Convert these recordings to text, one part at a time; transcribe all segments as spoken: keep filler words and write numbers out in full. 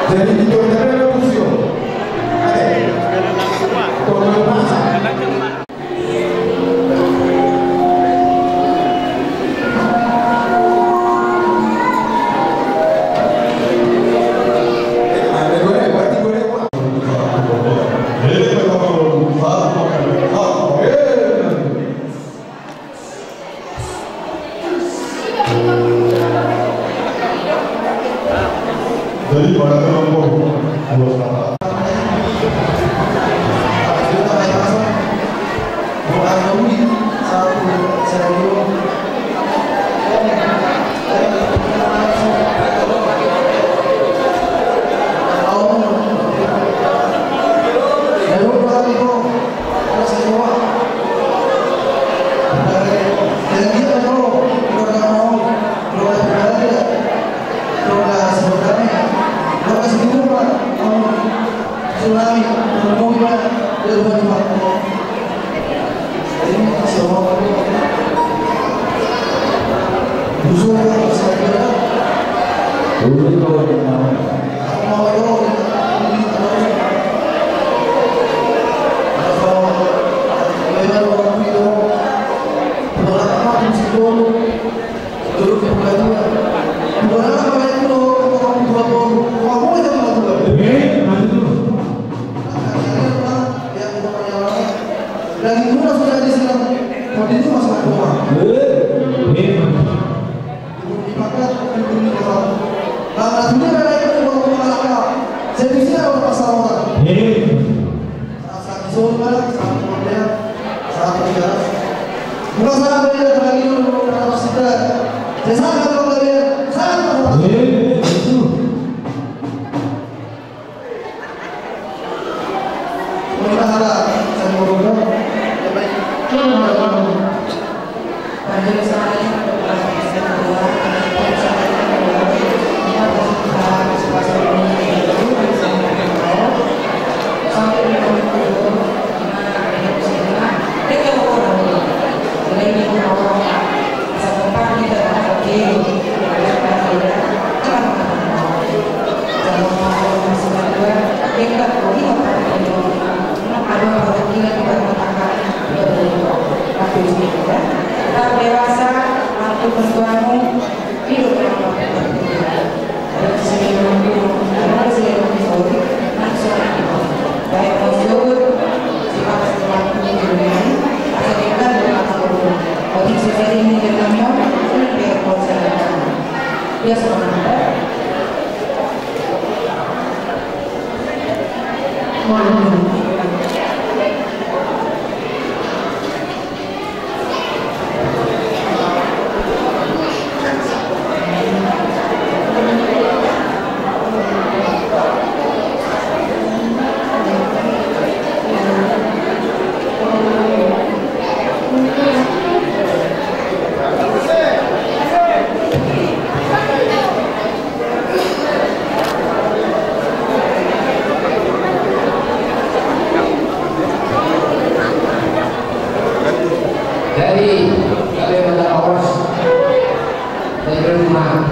Jadi, itu adalah fungsi. Oke. Jadi, pada kelompok dua puluh delapan. Jadi, kami minta awas dari rumah.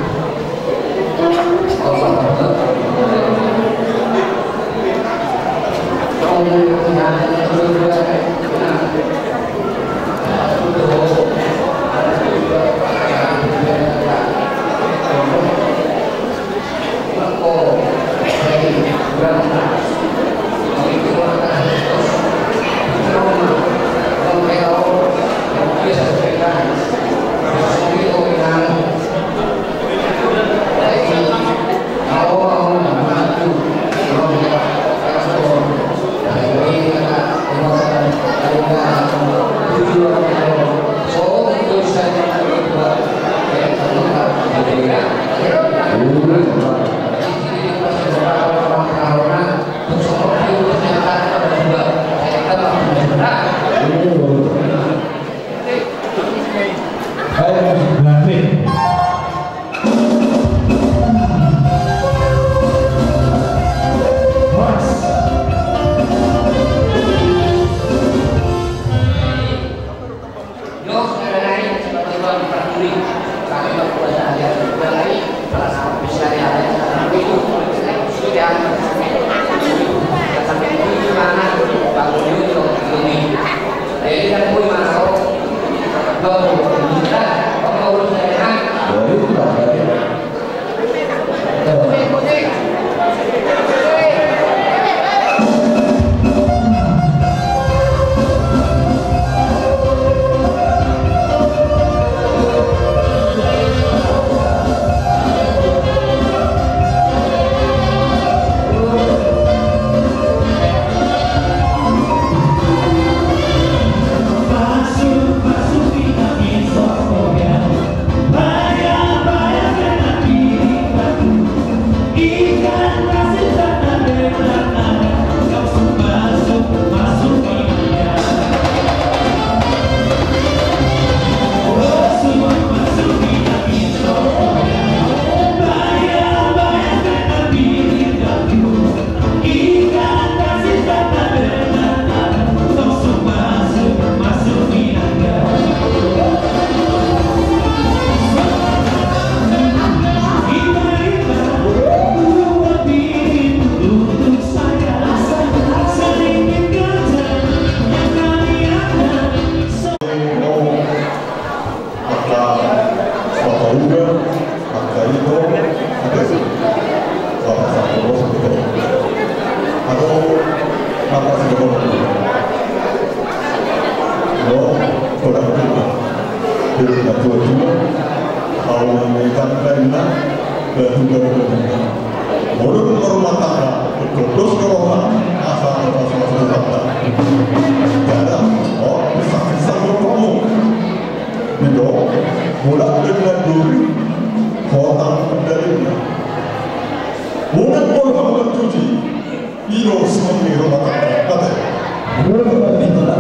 Angka Bapak Uda, angka Ito, angka Bapak Satpol S, Ito. Atau angka Satpol S. Lo, kodang kita. Jadi, kita tua-tua. Kalau mengingatkan, dan juga, dan juga. Molo dung marumah tangga, dos do roha, asa, asa, asa, asa, asa. Jala, oh, pisang, pisang, kamu. Nidok, mulak dengan duri, hotang kendalinya. Unang molo hamu mancuci, i do suang ni rumah tangga, ate. Molo hamu mancuci,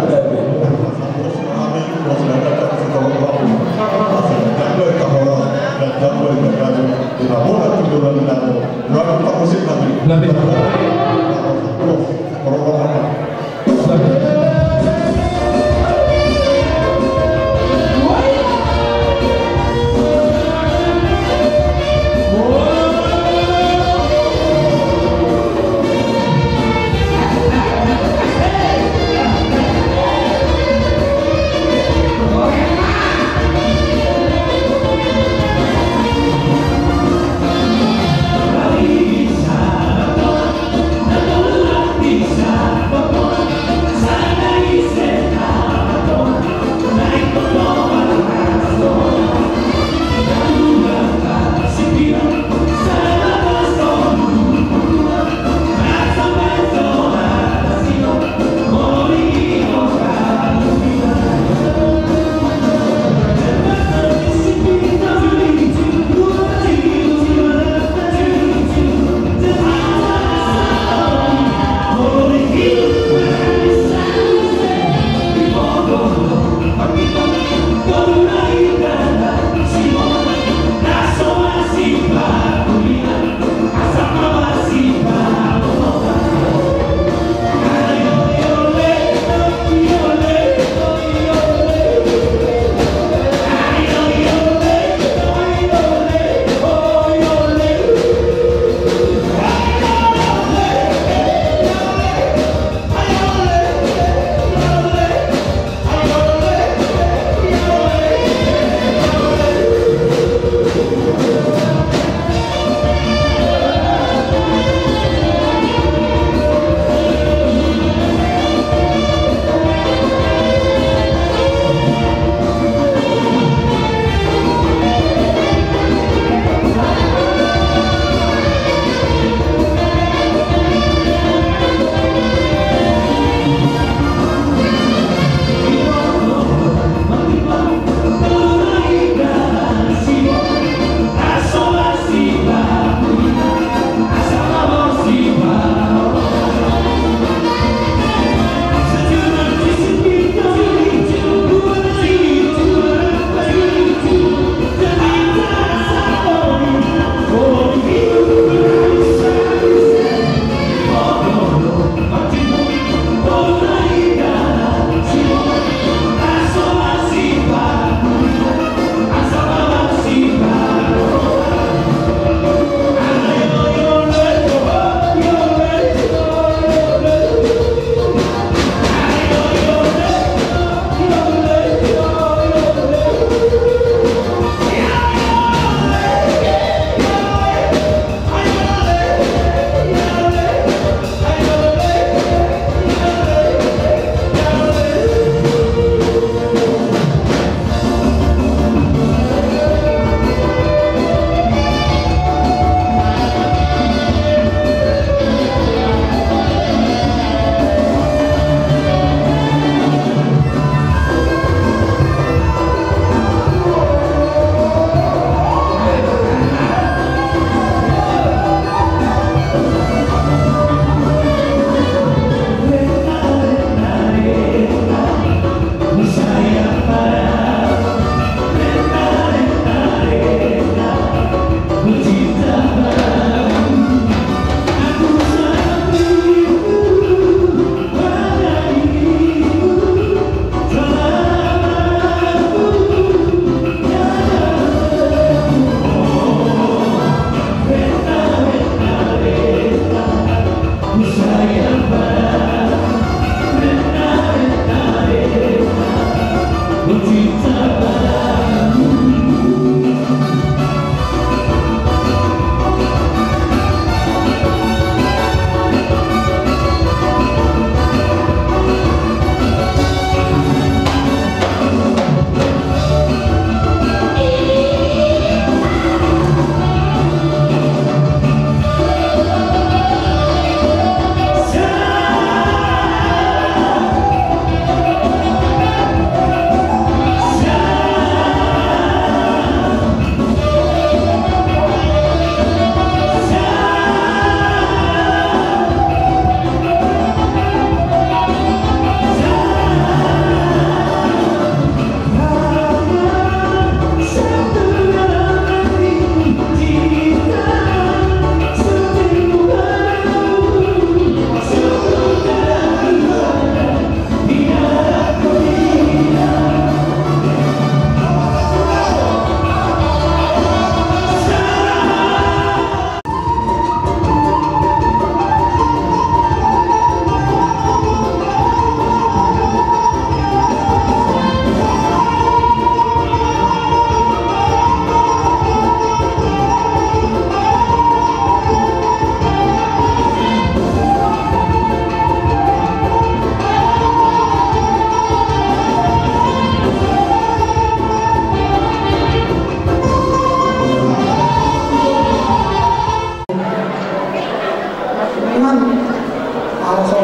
So,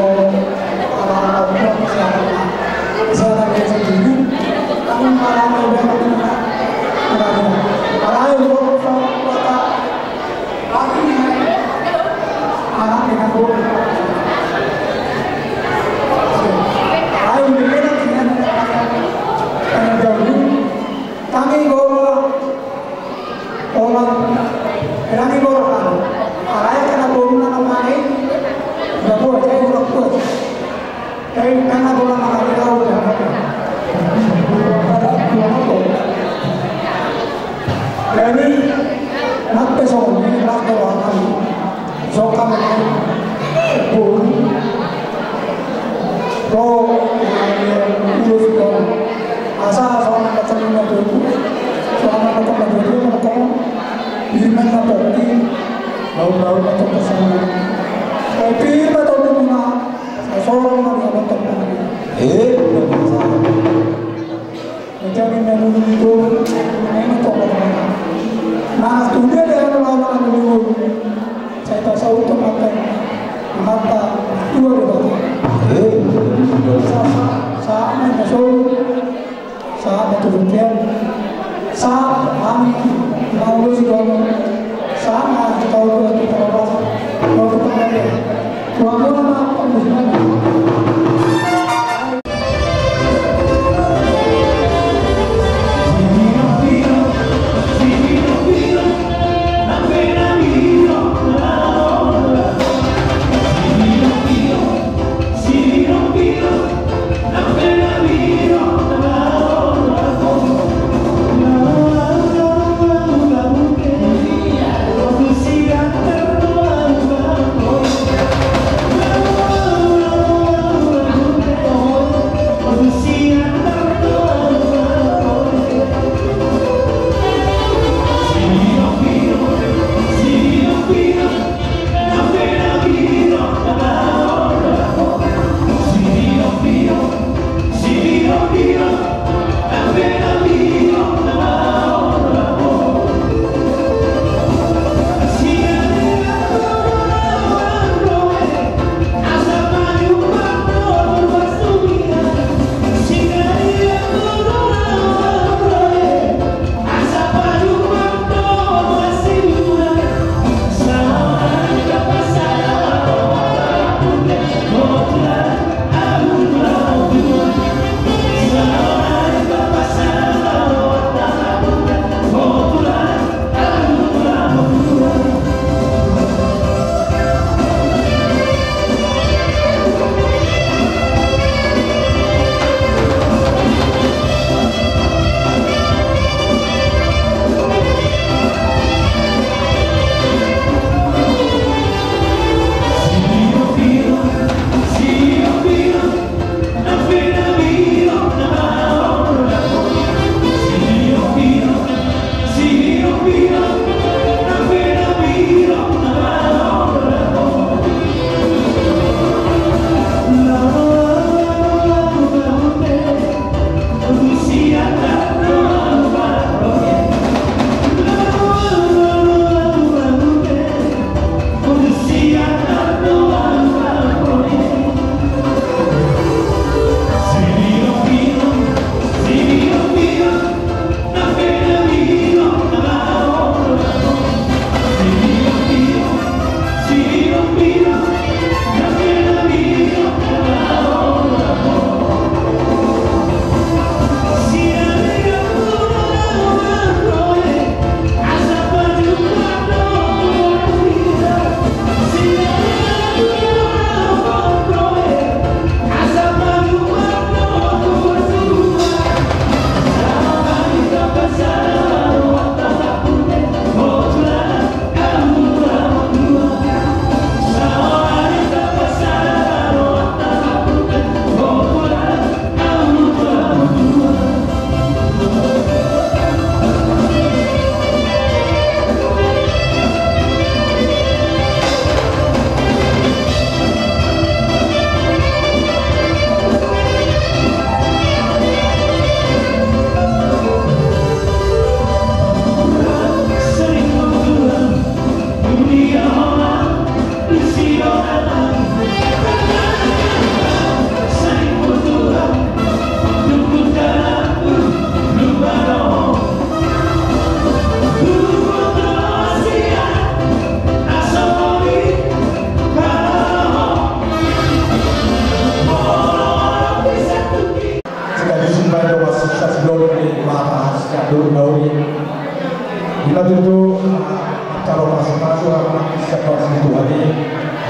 ala ala buat kesehatan, kesehatan diri sendiri. Tapi malah udah, malah udah. Malah udah. Ayo, ini enak dengan dengan jauh. Kami bawa orang, kami bawa orang. Alai karena baru nama main, nggak boleh, saya udah kuat. Jadi, karena bola mata kita udah. Jadi, nanti soalnya, nanti doang. So, kami, bulu. Lo, udah, udah. Asa, soalnya macam ini tuh. Soalnya macam ini tuh, macam ini. Di mana tadi? Bau-bau macam kesana. Tapi, betul, Bung. Sasorong ma di abang tong tadi. Eh, udah biasa. Jadi, menurut itu, ini tong tadi. Nah, sudah dia ada lawan dulu. Saya tak tahu tempat. Mata dua di bawah. Eh, udah biasa. Sa-, sa-, sama, sahat ma tu bontean. Sahat hami na ulos i dohot. Sahat ma tu tau tu tau pas. Tau tu tau pas. Tuhan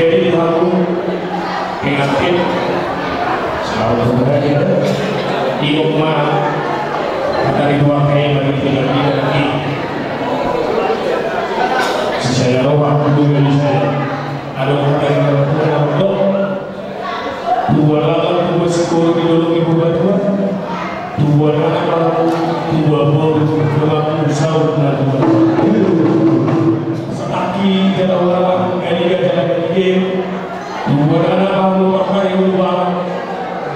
Jadi di hamu pengantin, selamat berbahagia. Ingkon ma hata ni Tuhan, kayak bagi kita, kita lagi. Sisaya roha dulu, bisa. Ada orang yang berdoa. Tubuan anak, tubuan sikola di dolok ibu batua. Tubuan anak, tubuan boru, tubuan saut na tubuan. Sataki jala wala, gani jala gani. Tubuan anak, tubuan pakari uang,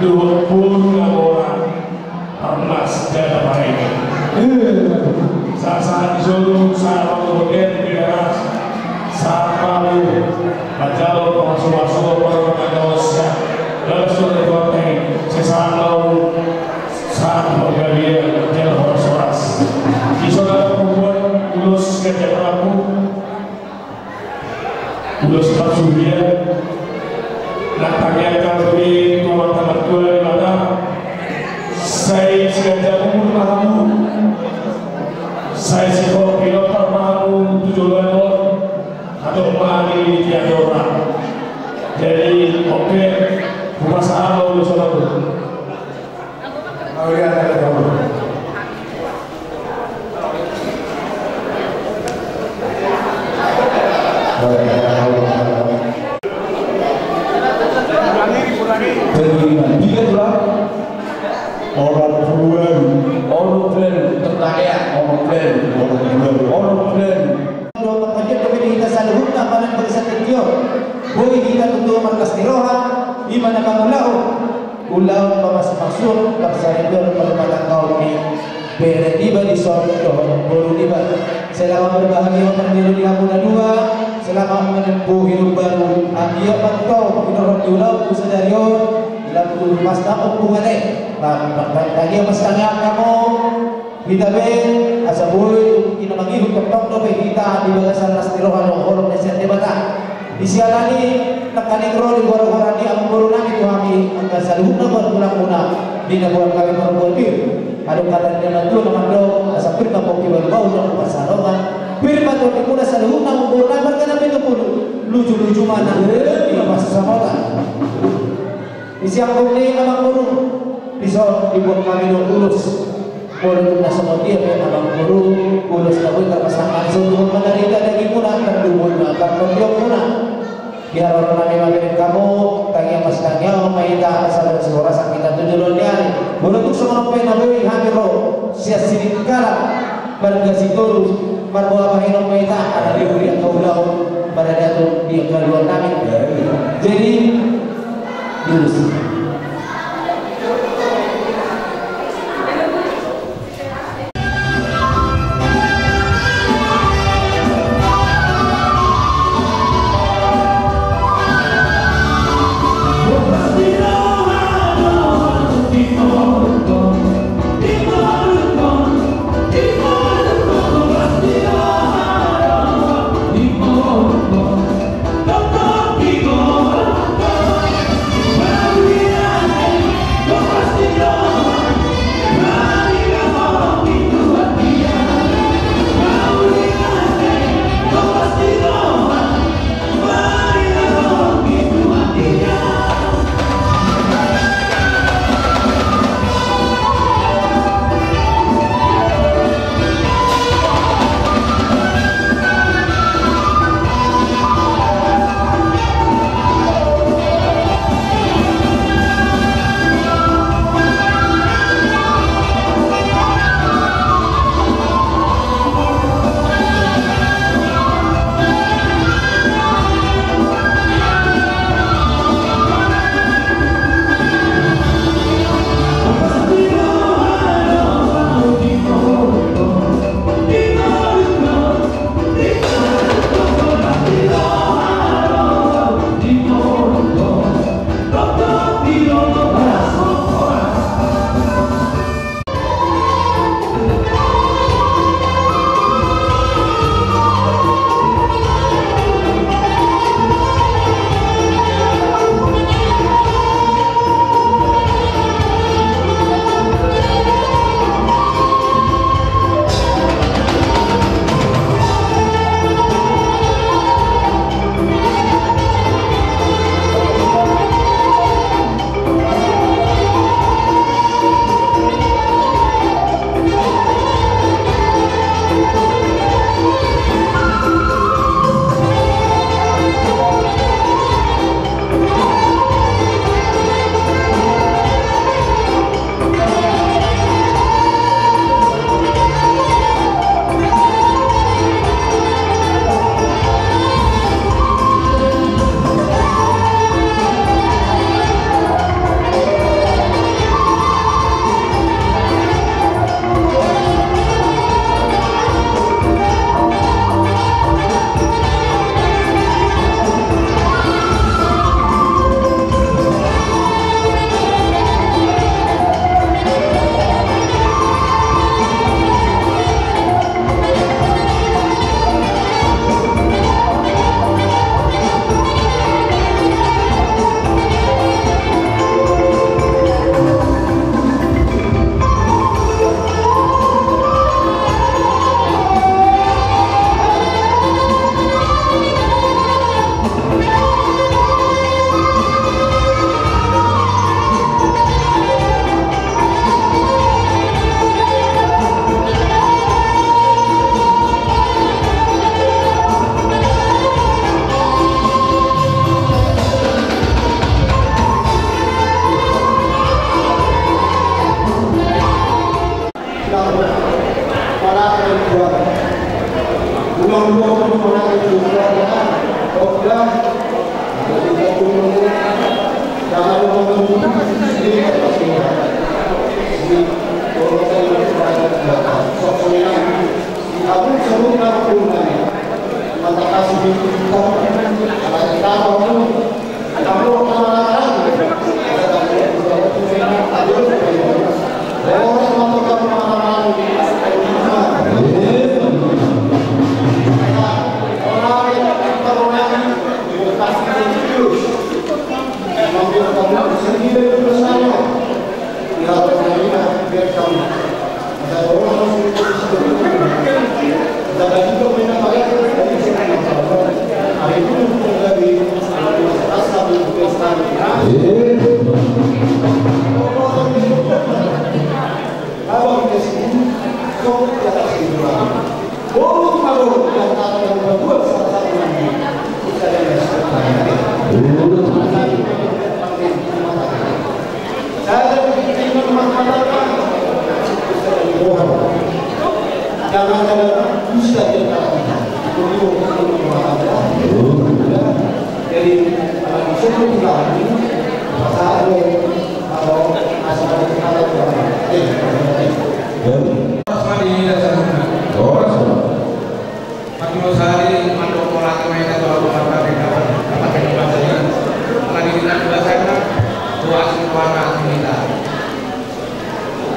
tubuan boru na boru. Arnas jala pareme. Sahat-sahat ni solu, sahat manggohi pigaras, sahat manggohi manjalo pamasu-masu, pamasu-masu. Lalu sudah dua kali, sesama, sahat manggohi manjalo horas-horas. Di sana perempuan, ulos kerja perahu. Ulos parsuria, na tangiangkon be tu Amanta Martua Debata, sai siganjang umur ma hamu, sai sihol pinompar ma hamu tu joloan on, atau ma di tiap orang. Jadi, oke, hupasahat ma ulos on. Onom pulu walu. Onom pulu walu. Pertanyaan, onom pulu walu. Onom pulu walu. Onom pulu walu. Dohot pangkajian dope di hita saluhutna, manang bangsa tio. Boi hita tutu marlas ni roha, i ma na mangulahon. Ulaon pamasuk-masuk, parsaripeon, parrumatanggaon ni bere niba dison dohot boru niba. Selamat berbahagia ma parjolo di hamu na dua, selamat menempuh hidup baru. Anggiat ma tong hinorhon ni ulaonmu sadari on, lam tu pasta ompung ale. Tangiang ma sitangiang hamu. Hita be, asa boi, ina mangihut tongtong dope hita di bagasan las ni roha dohot holong ni sian Debata. Di siala ni nangkaning ro di goar-goaran ni amangboru nami tu hami, angka saluhutna goar tulangmuna, di na boan hami marbual pir. Adong hata ni na tua na mandok, asa pir ma pongki balu bahu na upa sarongan. Pir ma tondimuna saluhutna amangboru nami marga na pitu pulu. Luju-luju ma nang di pasamotan. Di siangkop ni amangboru, dison dibuat hami do ulos. Molo tung na songon dia pe amangboru, ulos na boi tarpasangkap songon mandarita dagingmuna, tardumuna, tartondionmuna. Di haroro nami ma bereng hamu, tangiang ma sitangiang ma hita, asa boi sihorasan hita tu joloan ni ari. Molo tung songon on pe na boi hami ro sian Sidikalang, marga Sitorus, marboa bahenon ma hita, ala di uli angka ulaon, maradaton di angka ulaon nami. Jadi, Horas ma di dasarna. Horas ma. Mauliate ma mandok mauliate ma hita tu Amanta Marta Debata, Debata Debata, ala ni na di basa na, tu asi tu anak hita.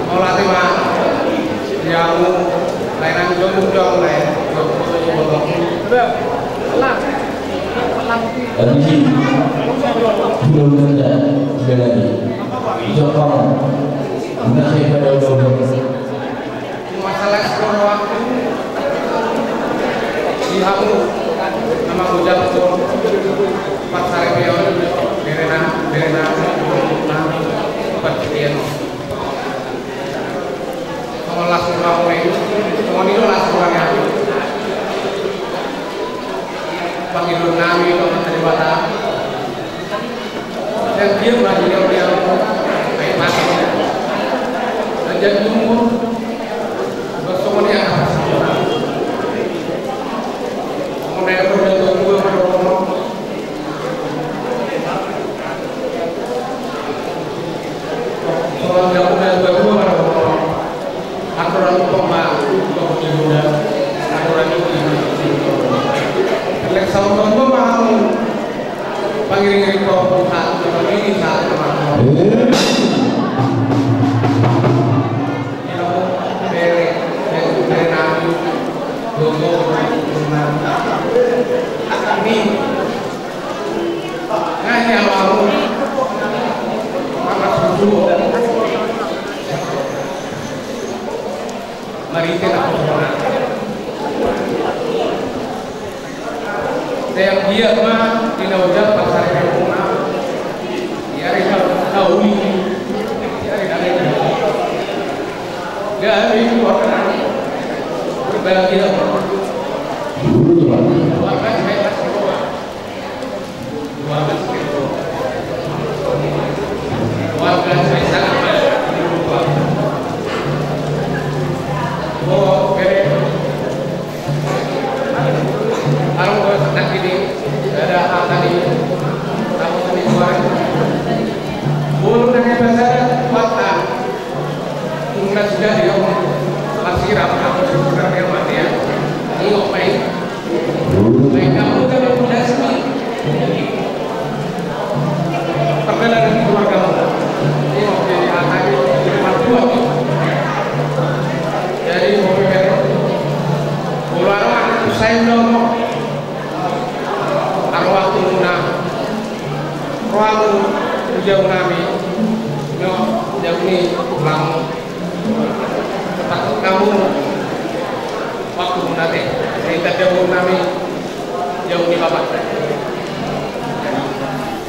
Mauliate ma di hamu, lae nang jomuk jomuk lae, jomuk jomuk. Abis i, belum ada, belum lagi. Jomuk, nah, saya pada jomuk. Masalah sekolah waktu di hamu nama ujang tu parsaripeon, bere na, bere na, na, empat sekian. Songon las roha ni, songon i do las roha ni. Pangidoan nami tu Amanta Debata. Jangkon ma di dia dia. Ai mati. Jangkon umur. Songon i anak. Songon i anak. Marhite na. Teang dia ma di na ujang parsaripeon. Ia ari na uli. Ia ari na uli. Gabe keluarga. Berbahagia. Keluarga saya masih. Tung na sudah dia, masih rapat, sudah dia mati ya. Ini ngapain? Baik, kamu jangan mudah sih. Perkenalan keluarga. Ini mau jadi anak, jadi mertua. Jadi mau pikir, keluar anak saya belum. Aro waktu muna. Rohamu, ujau nami. No, jam ni, pulang. Takut kamu. Waktu muna te. Cerita jauh nami. Jauh ni bapak.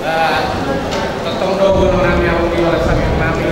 Ah, tetong dogo nami, aku di luar sana nami.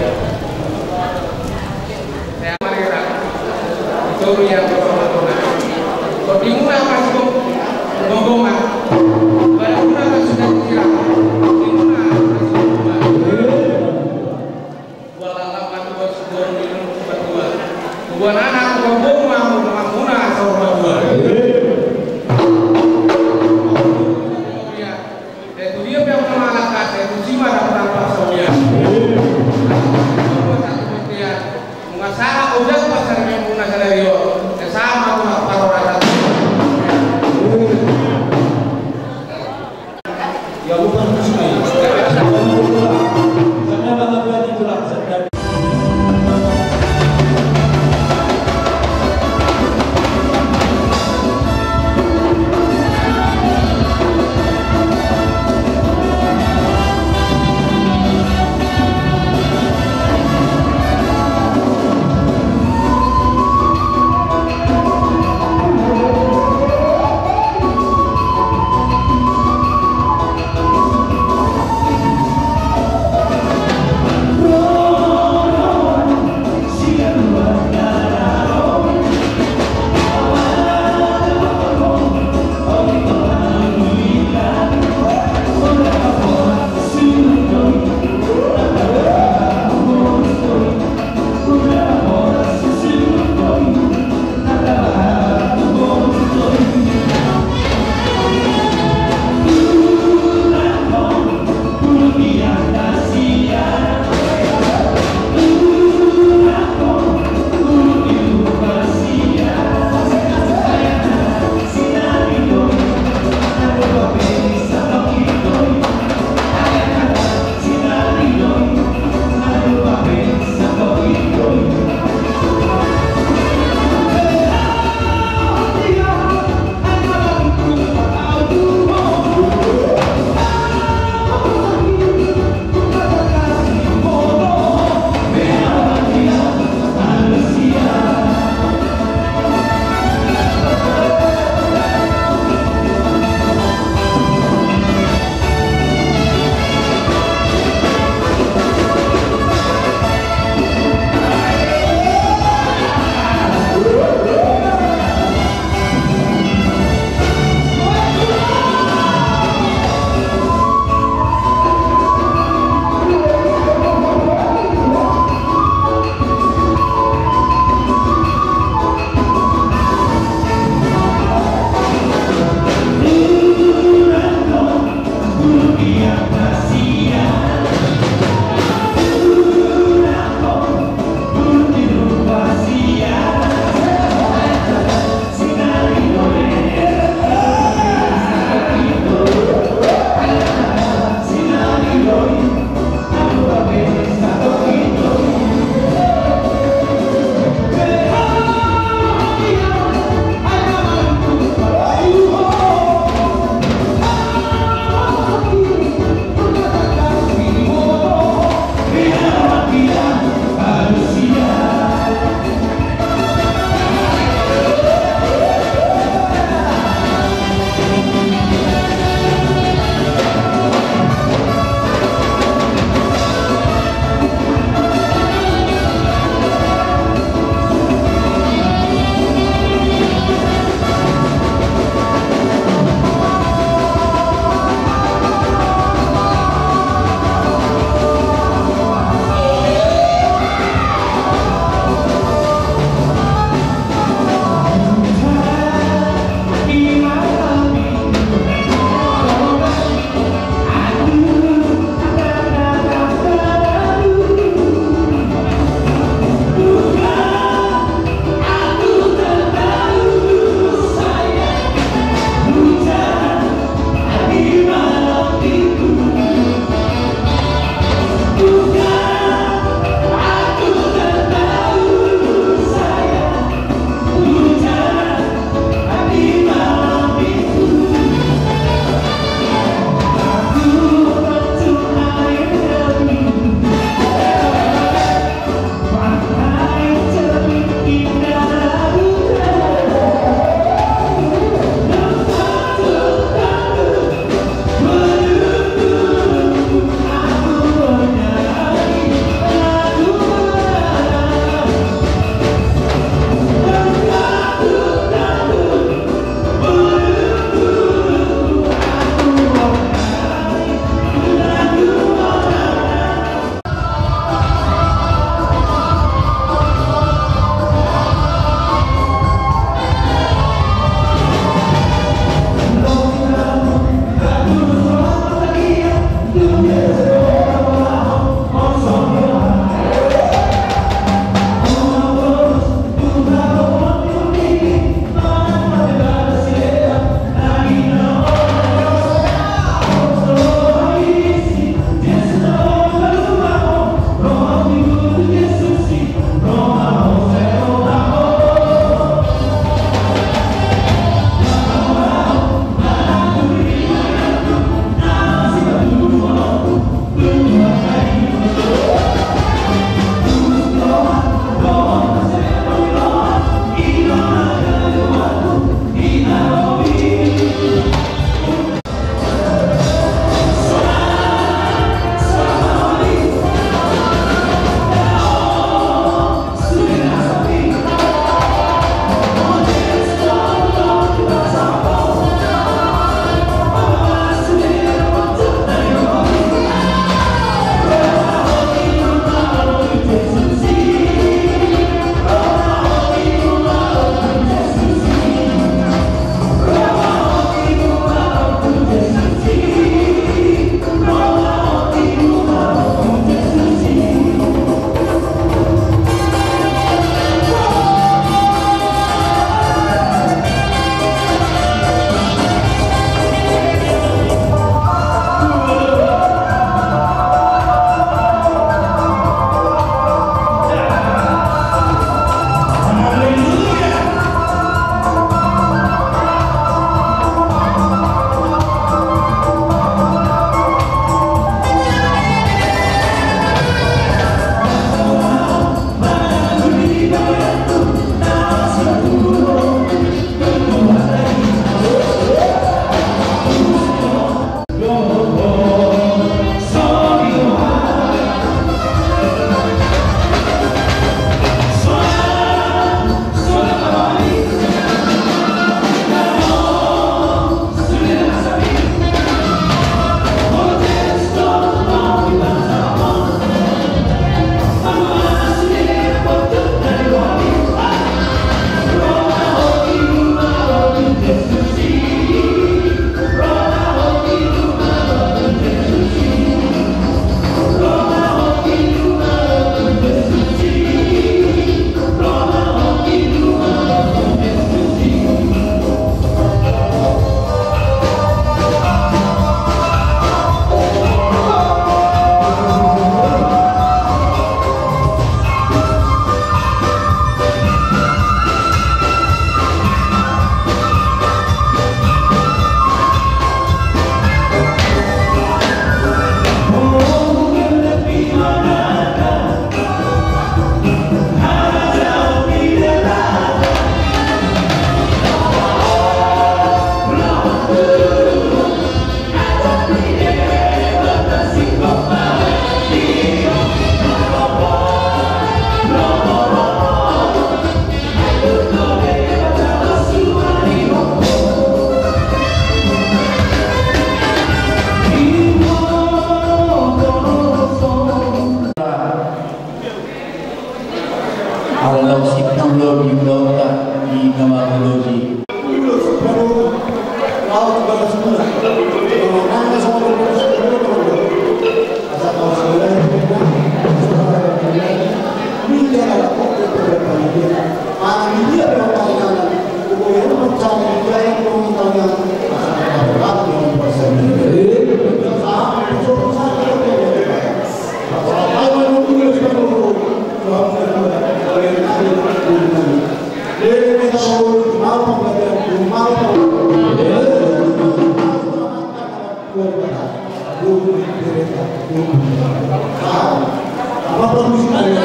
Apa permisi kalian?